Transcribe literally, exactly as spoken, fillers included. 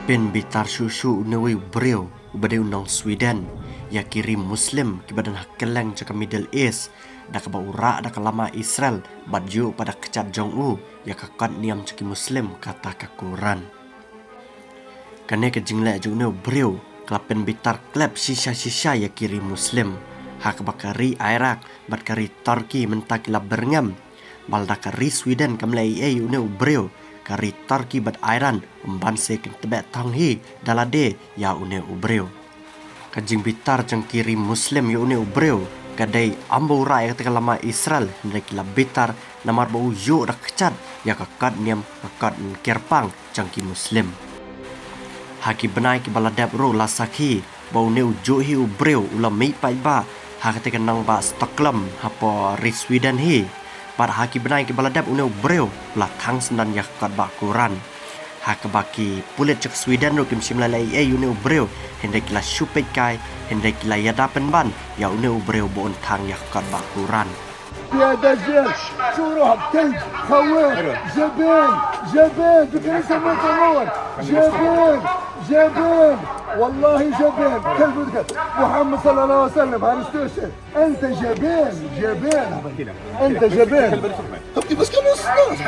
Pynbitar shuh shuh une uwei u briew uba dei u nong Sweden ïa ki ri Muslim kiba don ha kylleng jong ka Middle East, da kaba u rah da ka lama Israel bad ïuh pat da ka kjat jong u ïa ka kot niam jong ki Muslim, kata ka Quran. Kane ka jingleh jong une u briew ka la pynbitar klep shisha shisha ïa ki ri Muslim, ha kaba ka ri Iraq bad ka ri Turkey mynta ki la byrngem. Bad lada ka ri Sweden kam leh ei ei ïa une u briew, ka ri Turkey bad Iran ym ban sa kyntbeh thong hi da lade ïa une u briew. Ka jingbitar jong ki ri Muslim ïa une u briew ka dei ym ba u rah ïa kata ka lama Israel, hynrei ki la bitar namar ba u ïuh da ka kjat ïa ka kot niam, ka kot kyrpang jong ki Muslim. Ha ki bnai kiba la dep ruh la sakhi ba une ujuh hi u briew u la mih paidbah ha kata ka nongbah Stockholm hapoh ri Sweden hi. Bad ha ki bnai kiba la dep une u briew u la thang syndon ïa ka kot bah Quran, ha kaba ki pulit jong Sweden ruh kim shym la leh ei ei ïa une u briew, hynrei ki la shu peitkai, hynrei ki la ïada pynban ïa une u briew ba un thang ïa ka kot bah Quran. يا دجال، شو روحك كلب، خوان، جبان، جبان، بكرة انت ما تنور، جبان، جبان، والله جبان، كلب، كلب. محمد صلى الله عليه وسلم، هذا استشهد. انت جبان، جبان، انت جبان. بس كم